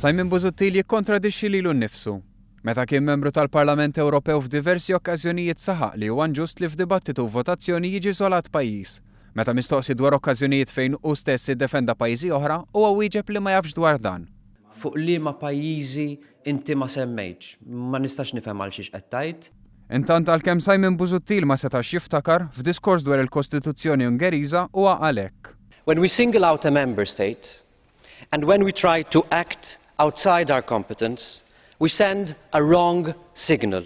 Simon Busuttil jikkontradixxi lilu nnifsu. Meta kien membru tal-Parlament Ewropew f'diversi okkażjonijiet saħaq li huwa inġust li f'dibattitu u votazzjoni jiġi iżolat pajjiż. Meta mistoqsi dwar okkażjonijiet fejn hu stess iddefenda pajjiżi oħra, huwa wieġeb li ma jafx dwar dan. Fuq liema pajjiżi inti ma semmejtx? Ma nistax nifhem għal xiex qed tgħid. Intant għalkemm Simon Busuttil ma setax jiftakar, f'diskors dwar il-Kostituzzjoni Ungeriża huwa qal hekk. When we single out a member state and when we try to act outside our competence, we send a wrong signal.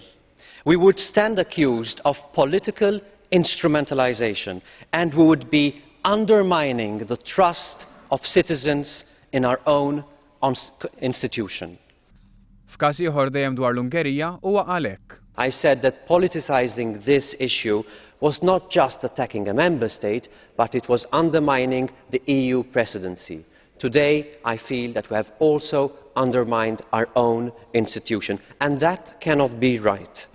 We would stand accused of political instrumentalisation and we would be undermining the trust of citizens in our own institution. F'każ ieħor dejjem dwar l-Ungerija huwa qal hekk. I said that politicising this issue was not just attacking a member state, but it was undermining the EU presidency. Today I feel that we have also undermined our own institution and that cannot be right.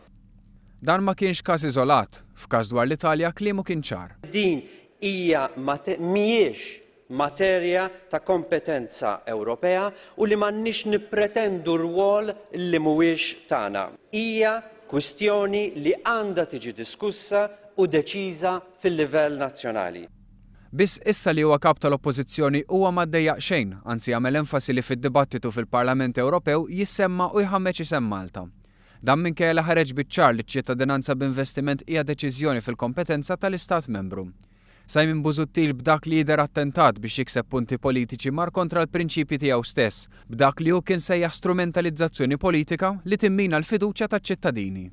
Dan ma kienx każ iżolat. F'każ dwar l-Italja kliemu kien ċar. Din hija mhijiex materja ta' kompetenza Ewropea u li m'għandniex nippretendu rwol li mhuwiex tagħna. Hija kwistjoni li għandha tiġi diskussa u deċiża fil-livell nazzjonali. Biss issa li huwa Kap tal-Oppożizzjoni huwa ma ddejjaq xejn, anzi għamel enfasi li fid-dibattitu fil-Parlament Ewropew jissemma u jħammeġ isem Malta. Dan minkejja li ħareġ biċ-ċar li ċ-ċittadinanza b'investiment hija deċiżjoni fil-kompetenza tal-Istat Membru. Simon Busuttil b'dak li jidher attentat biex jikseb punti politiċi mar kontra l-prinċipji tiegħu stess, b'dak li hu kien sejjaħ strumentalizzazzjoni politika li timmina l-fiduċja taċ-ċittadini.